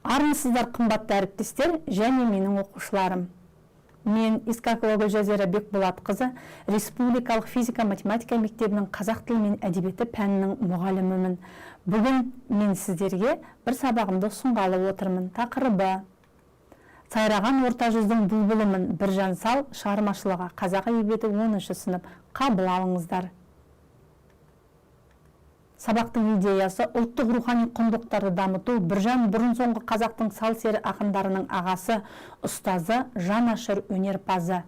Армысыздар, қымбатты әріптестер және менің оқушыларым. Мен Искакова Гүлжазира Бекболатқызы, Республикалық физика-математика мектебінің қазақ тілі мен әдебиеті пәнінің мұғалімімін. Бүгін мен сіздерге бір сабағымды ұсынғалы отырмын. Тақырыбы «Сайраған орта жүздің бұлбұлымын», Біржан сал шығармашылығы, қазақ әдебиеті 10 сынып. Қабыл алыңыздар. Сабақтың идеясы: ұлттық рухани құндылықтарды дамыту. Біржан бұрын соңғы қазақтың сал сері ақындарының ағасы, ұстазы, жанашыр өнерпазы.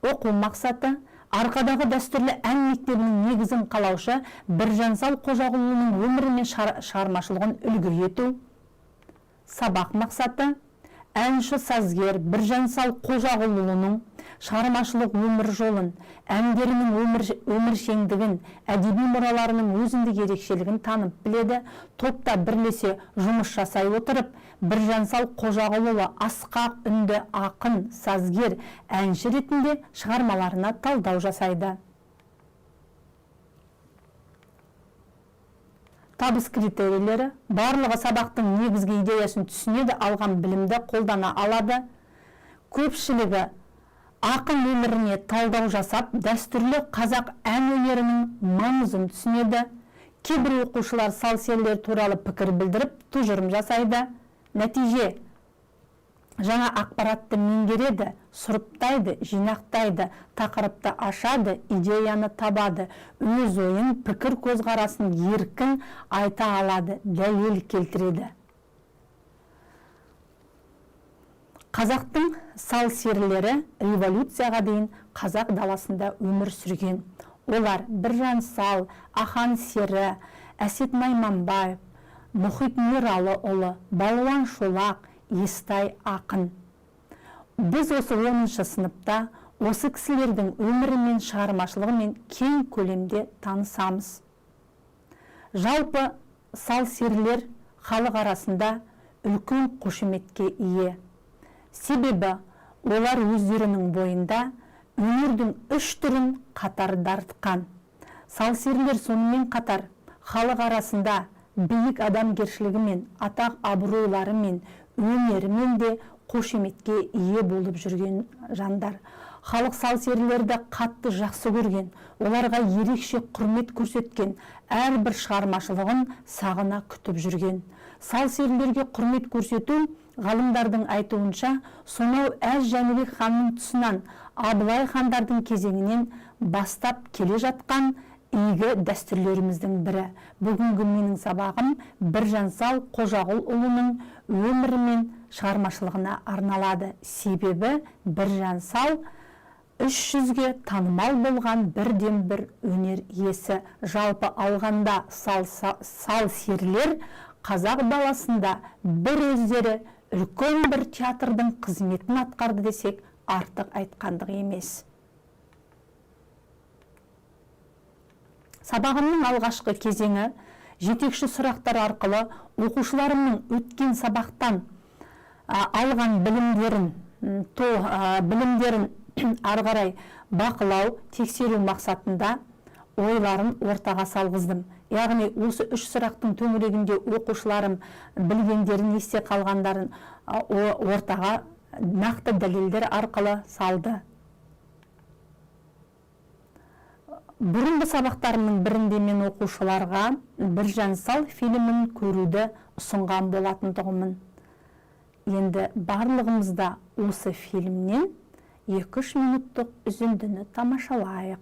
Оқу мақсаты: арқадағы дәстүрлі ән мектебінің негізін қалаушы Біржан сал Қожағұлұлының өмірі мен шығармашылығын үлгі ету. Сабақ мақсаты: әнші сазгер Біржан сал Қожағұлұлының шығармашылық өмір жолын, әндерінің өміршеңдігін, әдеби мұраларының өзіндік ерекшелігін танып біледі. Топта бірлесе жұмыс жасай отырып, Біржан сал Қожағұлұлы асқақ үнді ақын, сазгер, әнші ретінде шығармаларына талдау жасайды. Табыс критерийлері: барлығы сабақтың негізгі идеясын түсінеді, алған білімді қолдана алады. Көпшілігі ақын өміріне талдау жасап, дәстүрлі қазақ ән өнерінің маңызын түсінеді. Кейбір оқушылар сал серілер туралы пікір білдіріп, тұжырым жасайды. Нәтиже: жаңа ақпаратты меңгереді, сұрыптайды, жинақтайды, тақырыпты ашады, идеяны табады, өз ойын, пікір көзқарасын еркін айта алады, дәлел келтіреді. Қазақтың сал серілері революцияға дейін қазақ даласында өмір сүрген. Олар: Біржан сал, Ахан сері, Әсет Найманбаев, Мұхит Миралыұлы, Балуан Шолақ, Естай ақын. Біз осы 10 сыныпта осы кісілердің өмірі мен шығармашылығымен кең көлемде танысамыз. Жалпы сал серілер халық арасында үлкен қошеметке ие. Себебі олар өздерінің бойында өнердің үш түрін қатар дарытқан. Сал серілер сонымен қатар халық арасында биік адамгершілігімен, атақ абыройларымен, өнерімен де қошеметке ие болып жүрген жандар. Халық сал серілерді қатты жақсы көрген, оларға ерекше құрмет көрсеткен, әрбір шығармашылығын сағына күтіп жүрген. Сал серілерге құрмет көрсету, ғалымдардың айтуынша, сонау Әз Жәнібек ханның тұсынан, Абылай хандардың кезеңінен бастап келе жатқан игі дәстүрлеріміздің бірі. Бүгінгі менің сабағым Біржан сал Қожағұлұлының өмірі мен шығармашылығына арналады. Себебі Біржан сал 300-ге танымал болған бірден бір өнер иесі. Жалпы алғанда сал серілер қазақ даласында бір өздері үлкен бір театрдың қызметін атқарды десек, артық айтқандық емес. Сабағымның алғашқы кезеңі: жетекші сұрақтар арқылы оқушыларымның өткен сабақтан алған білімдерін ары қарай бақылау, тексеру мақсатында ойларын ортаға салғыздым. Яғни осы үш сұрақтың төңірегінде оқушыларым білгендерін, есте қалғандарын ортаға нақты дәлелдер арқылы салды. Бұрынғы сабақтарымның бірінде мен оқушыларға Біржан сал фильмін көруді ұсынған болатындығымын. Енді барлығымыз да осы фильмнен 2-3 минуттық үзіндіні тамашалайық.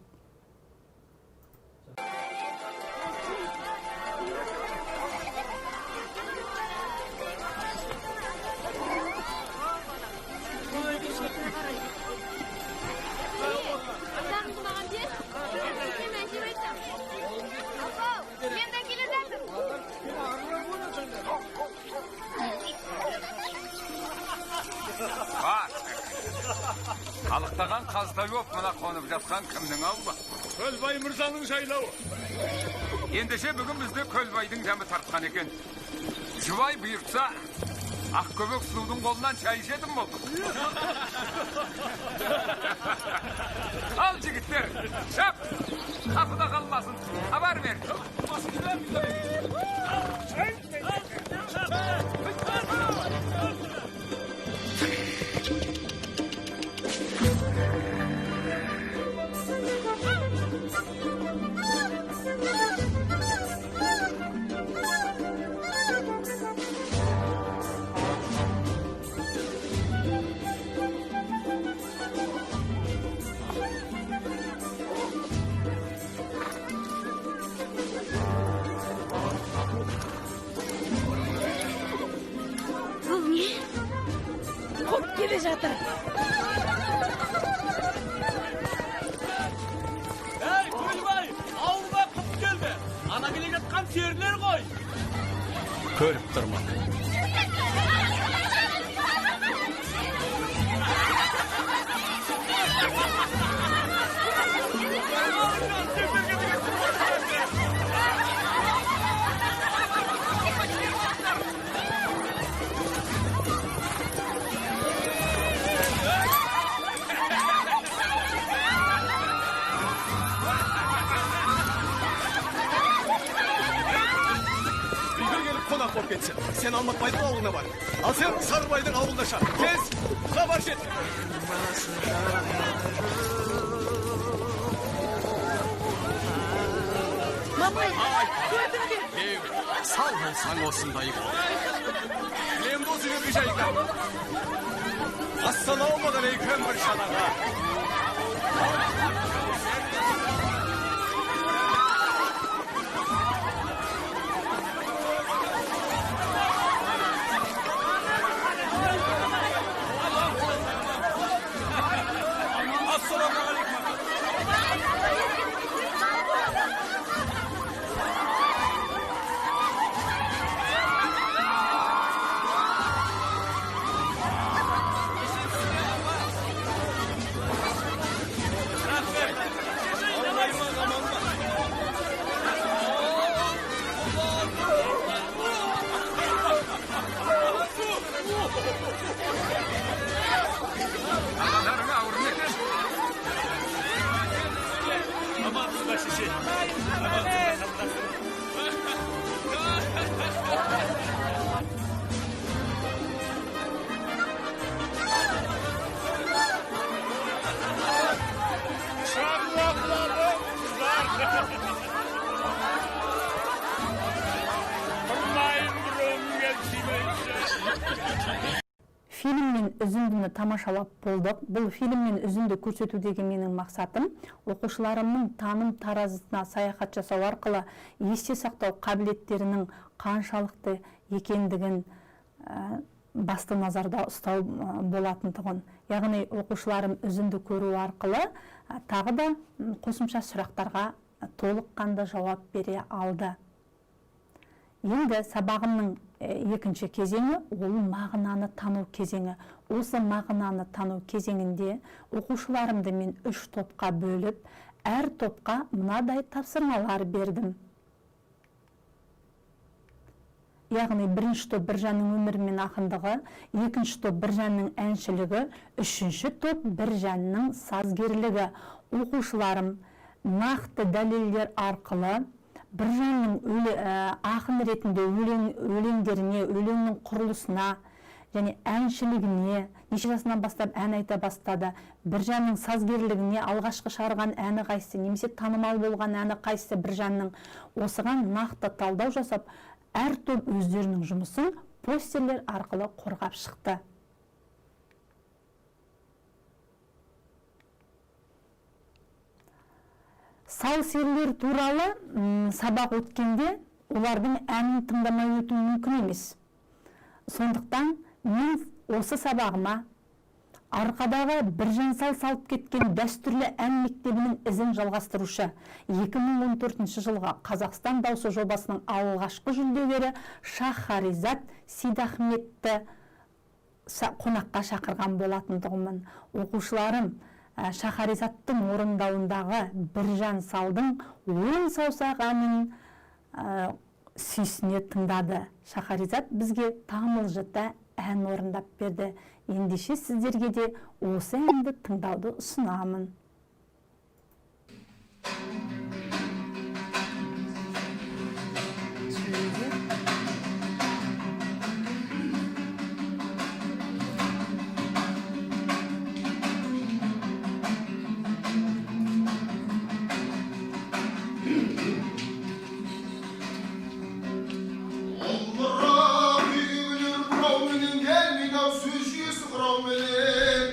Қалықтаған қаздай боп мына қонып жатқан кімнің ауылы? Көлбай мырзаның жайлауы. Ендеше бүгін бізді Көлбайдың дәмі тартқан екен. Жұбай бұйыртса, Ақкөбек сұлудың қолынан шай ішетін болдық. Ал жігіттер, шап! Қапыда қалмасын, хабар бер. Көріп тұрмын. Үйге келіп қонақ болып кетсін. Сен Алматбайдың ауылына бар. Ал сен Сарыбайдың ауылына шап. Тез хабар жет. Мамай, көрдің бе? Сал болсаң, осындай бол. Кілемді осы жерге жайыңдар. Ассалаумағалейкум, Біржан аға. Ассалаумағалейкум. Ағаларың ауыр ма екен? Амансыз ба, шеше? Амансыз ба, қарындасым? Шарлақларым қыздар. Тұрмайын біреуіңе тимейінші. Фильм мен үзіндіні тамашалап болдық. Бұл фильм мен үзінді көрсетудегі менің мақсатым — оқушыларымның таным таразысына саяхат жасау арқылы есте сақтау қабілеттерінің қаншалықты екендігін басты назарда ұстау болатындығын. Яғни оқушыларым үзінді көру арқылы тағы да қосымша сұрақтарға толыққанды жауап бере алды. Енді сабағымның екінші кезеңі — ол мағынаны тану кезеңі. Осы мағынаны тану кезеңінде оқушыларымды мен үш топқа бөліп, әр топқа мынадай тапсырмалар бердім. Яғни бірінші топ — Біржанның өмірі мен ақындығы, екінші топ — Біржанның әншілігі, үшінші топ — Біржанның сазгерлігі. Оқушыларым нақты дәлелдер арқылы Біржанның ақын ретінде өлеңдеріне, өлеңнің құрылысына және әншілігіне, неше жасынан бастап ән айта бастады, Біржанның сазгерлігіне, алғашқы шығарған әні қайсысы немесе танымал болған әні қайсысы Біржанның, осыған нақты талдау жасап, әр топ өздерінің жұмысын постерлер арқылы қорғап шықты. Сал серілер туралы сабақ өткенде олардың әнін тыңдамай өту мүмкін емес. Сондықтан мен осы сабағыма арқадағы Біржан сал салып кеткен дәстүрлі ән мектебінің ізін жалғастырушы, 2014 жылғы «Қазақстан дауысы» жобасының алғашқы жүлдегері Шахаризат Сейдахметті қонаққа шақырған болатындығымын. Оқушыларым Шахаризаттың орындауындағы Біржан салдың «Он саусақ» әнін сүйсіне тыңдады. Шахаризат бізге тамылжыта ән орындап берді. Ендеше сіздерге де осы әнді тыңдауды ұсынамын. Домбыра күйге өнер бұрауменен келмейді ау, сөз жүйесі құрауменен.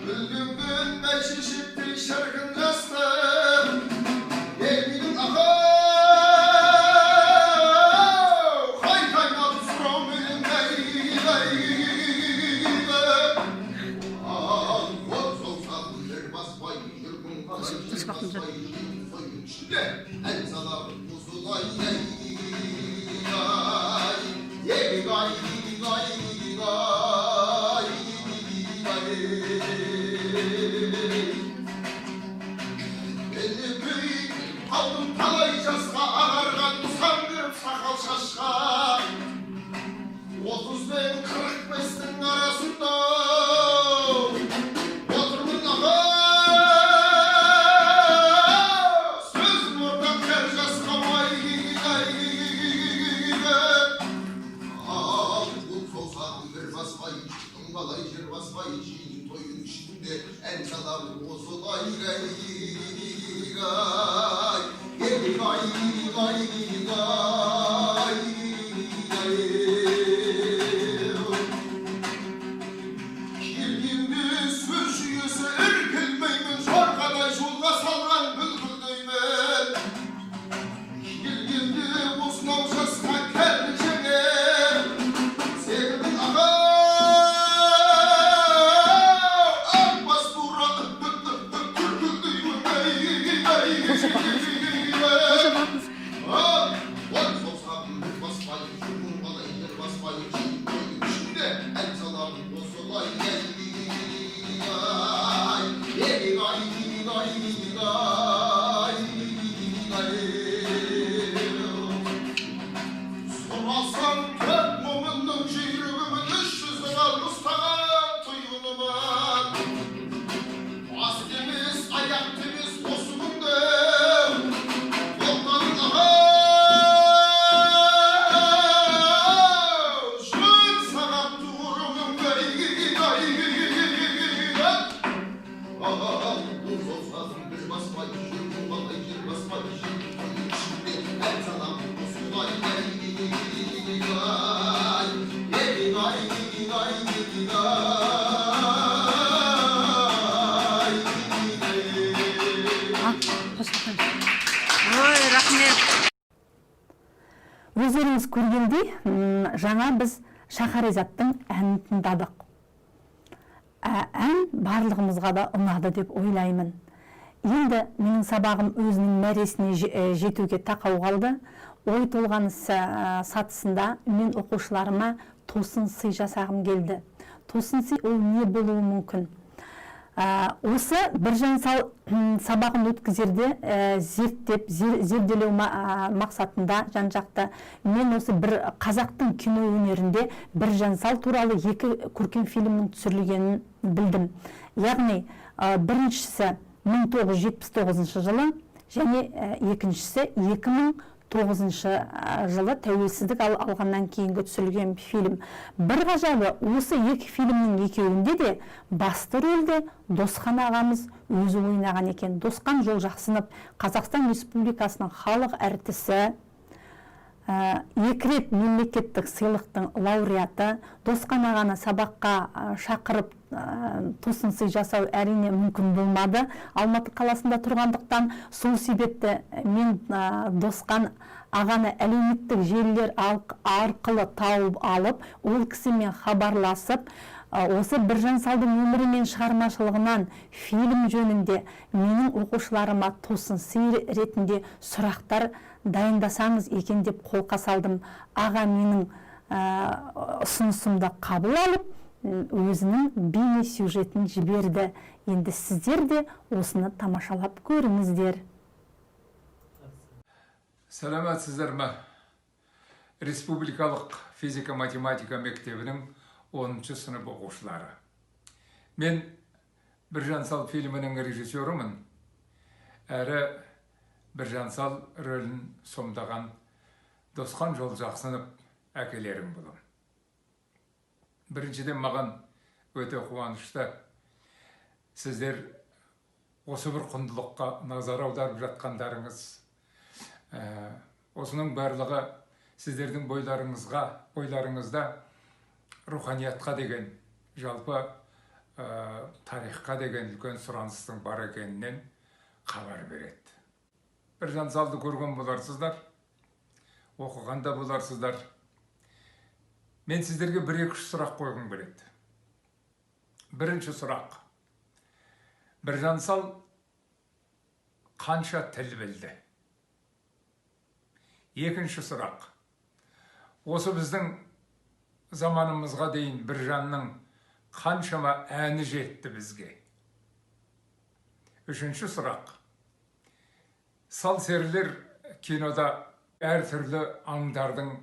Гүлденген бәйшешектей шіркін жастық келмейдің ахау, қайта айналып сұрауменен гай гай. Ал он саусақ жер баспай, жүргін қалай, жер баспай. тойдың ішінде ән саламын осылай. Ай ай ай ай. Қалдым талай жасқа, ағарған сан беріп сақал шашқа. 30 бен 45-тің арасында отырмын, аға, сөзім ортақ кәрі жасқа. Ай ай. Ал бұл саусағым бір баспай, қалай жер баспай, жиын тойдың ішінде ән саламын осылай. Ай ай ай ай ай. Келгенде сөз жүйесі іркілмеймін, жорғадай жолға салған бүлкілдеймін. Келгенде осынау жасқа кәрі жеңер секілдің, аға, ақ бас тура күркілдеймін. Он саусағым бір баспай, жүрмін қалай жер баспай, жиын тойдың ішінде ән саламын осылай. Ай ай ай ай ай ай. Сұрасаң, төрт момынның жүйрігімін, 360-таған тұйғынымын. Бас емес, аяқ емес, осы күнде тоқтадың, аға, жөн сағат тұғырымның. Бұл саусағым бір баспай, жүрмін қалай жер баспай, жиын тойдың ішінде ән саламын осылай. Ай ай ай ай ай. Ал, қосылған. Ой, рахмет. Өздеріңіз көргендей, жаңа біз Шахаризаттың әнін тыңдадық. Ән барлығымызға да ұнады деп ойлаймын. Енді менің сабағым өзінің мәресіне жетуге тақау қалды. Ой толғаныс сатысында мен оқушыларыма тосын сый жасағым келді. Тосын сый ол не болуы мүмкін? Осы Біржан сал сабағын өткізерде зерттеп зерделеу мақсатында жан жақты мен осы бір қазақтың кино өнерінде Біржан сал туралы екі көркем фильмнің түсірілгенін білдім. Яғни біріншісі 1979 жылы және екіншісі 2009 жылы, тәуелсіздік алғаннан кейінгі түсірілген фильм. Бір ғажабы, осы екі фильмнің екеуінде де басты рөлде Досхан ағамыз өзі ойнаған екен. Досхан Жолжақсынов — Қазақстан Республикасының халық әртісі, екі рет мемлекеттік сыйлықтың лауреаты. Досхан ағаны сабаққа шақырып, тосын сый жасау әрине мүмкін болмады Алматы қаласында тұрғандықтан. Сол себепті мен Досхан ағаны әлеуметтік желілер арқылы тауып алып, ол кісімен хабарласып, осы Біржан салдың өмірі мен шығармашылығынан фильм жөнінде менің оқушыларыма тосын сый ретінде сұрақтар дайындасаңыз екен деп қолқа салдым. Аға менің ұсынысымды қабыл алып, өзінің бейне сюжетін жіберді. Енді сіздер де осыны тамашалап көріңіздер. Сәлеметсіздер ме, республикалық физика математика мектебінің 10 сынып оқушылары! Мен Біржан сал фильмінің режиссерімін әрі Біржан сал рөлін сомдаған Досхан Жолжақсынов әкелерің боламын. Біріншіден, маған өте қуанышты сіздер осы бір құндылыққа назар аударып жатқандарыңыз. Осының барлығы сіздердің бойларыңызда руханиятқа деген, жалпы тарихқа деген үлкен сұраныстың бар екенінен хабар береді. Біржан салды көрген боларсыздар, оқыған да боларсыздар. Мен сіздерге бір екі үш сұрақ қойғым келеді. Бірінші сұрақ: Біржан сал қанша тіл білді? Екінші сұрақ. Осы біздің заманымызға дейін Біржанның қаншама әні жетті бізге? Үшінші сұрақ. Сал серілер кинода әртүрлі аңдардың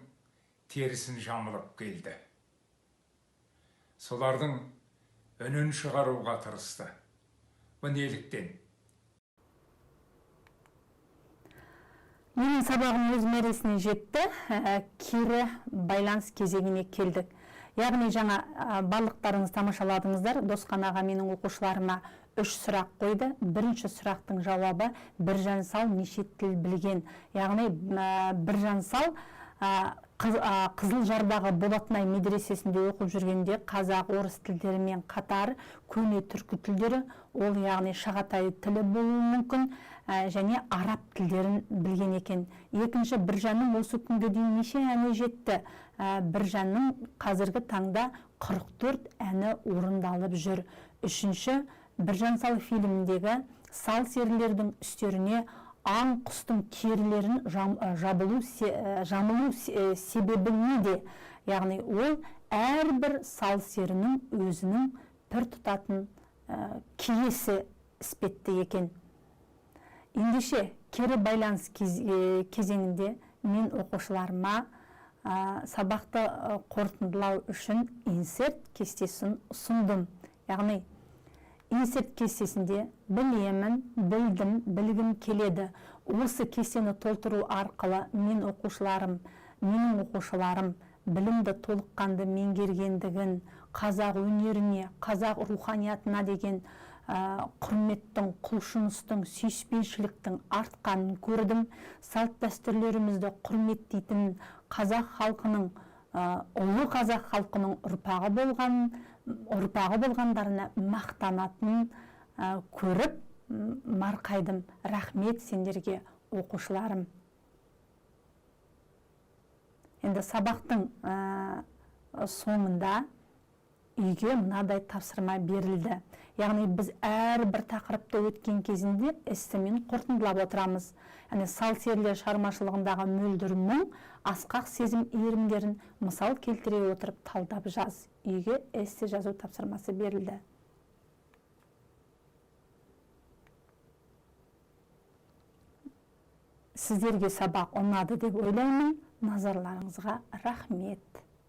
терісін жамылып келді. Солардың үнін шығаруға тырысты. Бұл неліктен? Менің сабағым өз мәресіне жетті. Кері байланыс кезегіне келдік. Яғни жаңа барлықтарыңыз тамашаладыңыздар. Досқан аға менің оқушыларыма 3 сұрақ қойды. Бірінші сұрақтың жауабы: Біржан сал неше тіл білген? Яғни Біржан сал Қызылжардағы Болатынай медресесінде оқып жүргенде қазақ, орыс тілдерімен қатар көне түркі тілдері, ол яғни шағатай тілі болуы мүмкін, және араб тілдерін білген екен. Екінші, Біржанның осы күнге дейін неше әні жетті? Біржанның қазіргі таңда 44 әні орындалып жүр. Үшінші, Біржан сал фильміндегі сал серілердің үстеріне аң құстың терілерін жамылу себебі неде? Яғни ол әрбір сал серінің өзінің пір тұтатын киесі іспетті екен. Ендеше, кері байланыс кезеңінде мен оқушыларыма сабақты қорытындылау үшін инсерт кестесін ұсындым. Яғни инсерт кестесінде білемін, білдім, білгім келеді. Осы кестені толтыру арқылы менің оқушыларым білімді толыққанды меңгергендігін, қазақ өнеріне, қазақ руханиятына деген құрметтің, құлшыныстың, сүйіспеншіліктің артқанын көрдім. Салт дәстүрлерімізді құрметтейтін қазақ халқының, ұлы қазақ халқының ұрпағы болғандарына мақтанатын көріп марқайдым. Рахмет сендерге, оқушыларым. Енді сабақтың соңында үйге мынадай тапсырма берілді. Яғни біз әрбір тақырыпты өткен кезінде эссемен қорытындылап отырамыз. Яғни сал серілер шығармашылығындағы мөлдір мұң, асқақ сезім иірімдерін мысал келтіре отырып талдап жаз. Үйге эссе жазу тапсырмасы берілді. Сіздерге сабақ ұнады деп ойлаймын. Назарларыңызға рахмет.